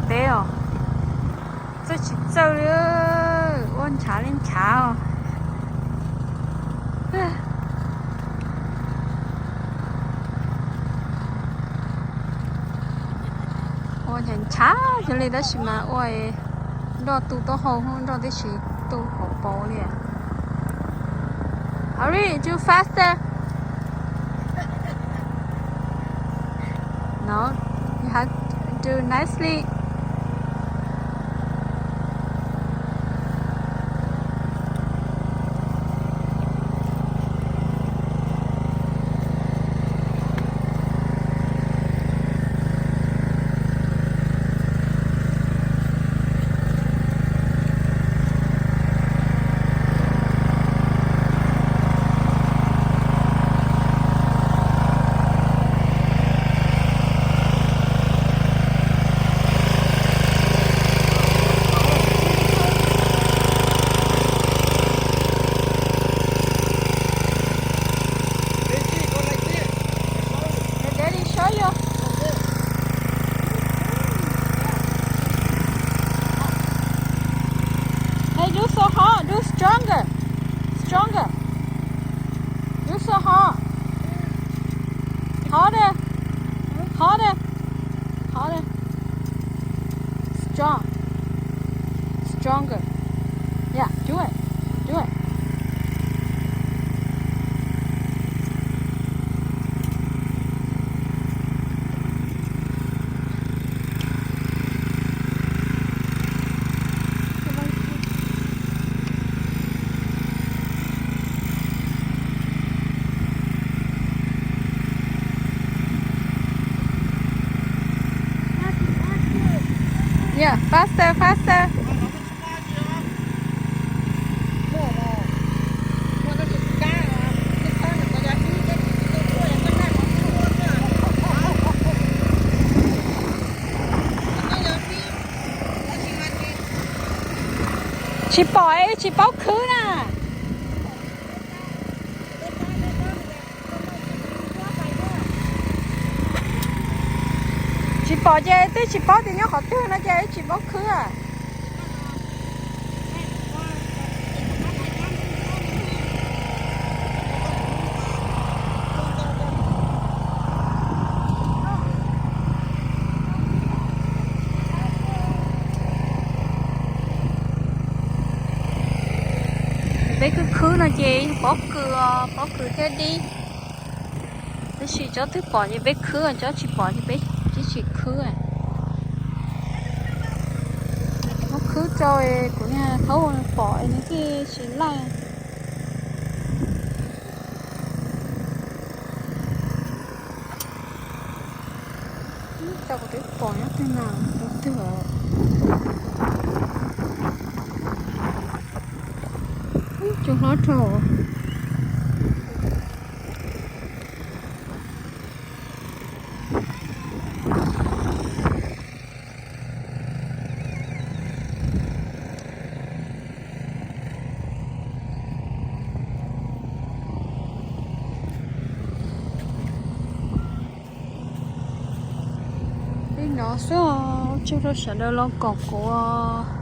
Teb os, txawj tsis txawj li, ua ntshav li ntshav os. Ua ntshav ntshav xyov li tab sis mas ua nroj tu taub hau, nroj tib si tu hauv paus li. Hurry, do faster. No, you have to do nicely. Daddy, show you. Hey, do so hard, do stronger, stronger. Do so hard. Harder, harder, harder. Strong, stronger. Yeah, do it, do it. Yeah, faster, faster. Tsis pom, tsis paub khwb na. Tsis pom ces twb tsis paub tias nyob qhov twg no ces tsis paub khwb. Peb khwb khwb no ces pob kws, pob kws thiab dib. Tab sis tsob twg pom ces peb khwb, tsob tsis pom ces peb tsis khwb. Muab khwb rau kuv niag thaub pom nws thiaj tsis laij. Tau kuv twb pom nyob twg na, nyob twg os. Cua hlob rau. Li no xwb, ua tsaug rau sawv daws los koom kuv.